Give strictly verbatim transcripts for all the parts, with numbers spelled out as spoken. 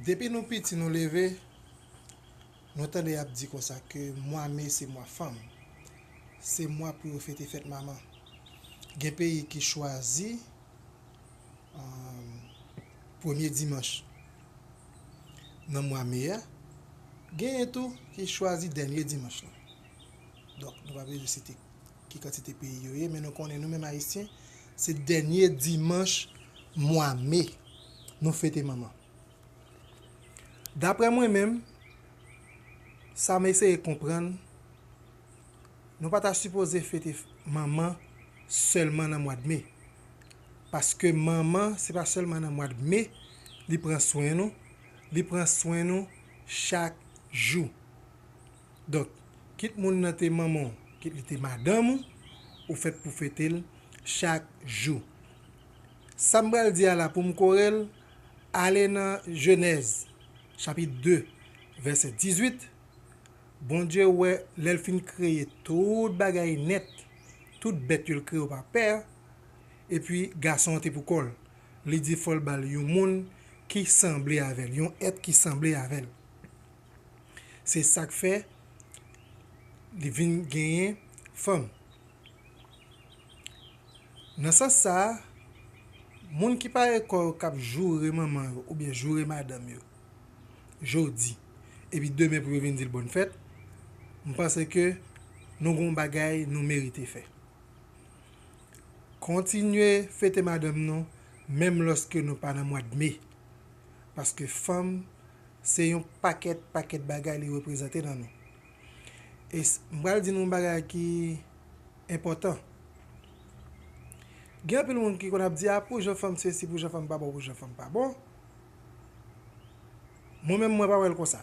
Depi nou piti, nou leve, nou tande y ap di konsa ke mwa me se mwa fanm. Se mwa pou yo fete fèt manman. Gen peyi ki chwazi, um, premye dimanch nan mwa me a. Genyen tou ki chwazi dènye dimanch lan. Donk, nou pa bezwen site ki kantite peyi yo ye, men nou konnen nou menm Ayisyen, se dènye dimanch mwa me, nou fete manman. Daprè mwen menm, sa m eseye konprann, nou pa ta sipoze fete manman sèlman nan mwa de me. Paske manman, se pa sèlman nan mwa de me li pran swen nou, li pran swen nou chak jou. Donk, kit moun nan te manman w, kit li te madanm ou, ou fèt pou fete l chak jou. Sa m pral di a la, pou m kore l, ale nan Jenèz, chapit de, vèsè dizuit. Bondye wè, lè l fin kreye tout bagay nèt, tout bèt yo, l kreye yo pa pè, epi gason an te pou kò l. Li di fò l ba l yon moun ki sanble avè l, yon èt ki sanble avè l. Se sa k fè li vin genyen fanm. Nan sans sa a, moun ki pare kò yo k ap joure manman yo oubyen joure madanm yo jodi, epi demen pou yo vin di l bòn fèt, m panse ke nou gen yon bagay nou merite fè. Kontinye fete madanm nou, menm lòske nou pa nan mwa de me. Paske fanm, se yon pakèt, pakèt bagay li reprezante nan nou. E s-, m pral di nou yon bagay ki enpòtan. Gen anpil moun ki konn ap di, "A, pou jan fanm sesi, pou jan fanm pa bon, pou jan fanm pa bon." Mwen menm, mwen pa wè l konsa.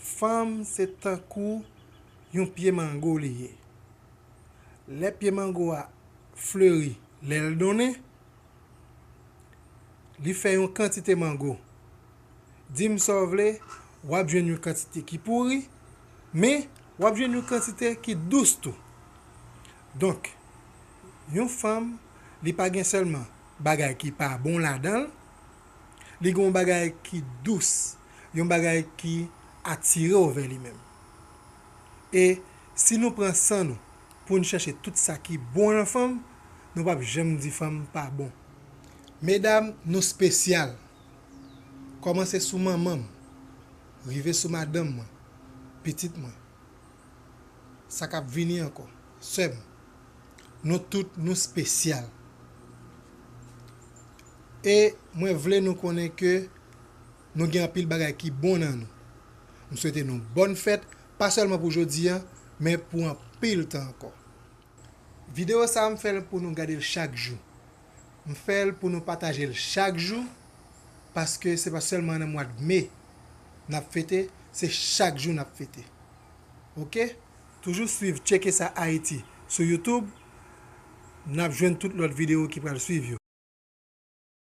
Fanm se tankou yon pye mango li ye. Lè pye mango a fleri, lè l donnen, li fè yon kantite mango. Di m sa w vle, w ap jwenn yon kantite ki pouri, men w ap jwenn yon kantite ki dous tou. Donk, yon fanm, li pa gen sèlman bagay ki pa bon ladan l, li gen yon bagay ki dous, yon bagay ki atire w vè li menm. E si nou pran san nou pou n chèche tout sa ki bon nan fanm, nou p ap janm di fanm pa bon. Medam, nou espesyal. Kòmanse sou manman m, rive sou madanm mwen, pitit mwen, sa k ap vini ankò, sè m, nou tout, nou espesyal. E mwen vle nou konnen ke nou gen anpil bagay ki bon nan nou. M swete nou bòn fèt, pa sèlman pou jodi a, men pou anpil tan ankò. Videyo sa a, m fè l pou nou gade l chak jou. M fè l pou nou pataje l chak jou, paske se pa sèlman nan mwa de me n ap fete, se chak jou n ap fete. Oke? Toujou swiv Tcheke Sa Ayiti sou YouTube. N ap jwenn tout lòt videyo ki pral swiv yo.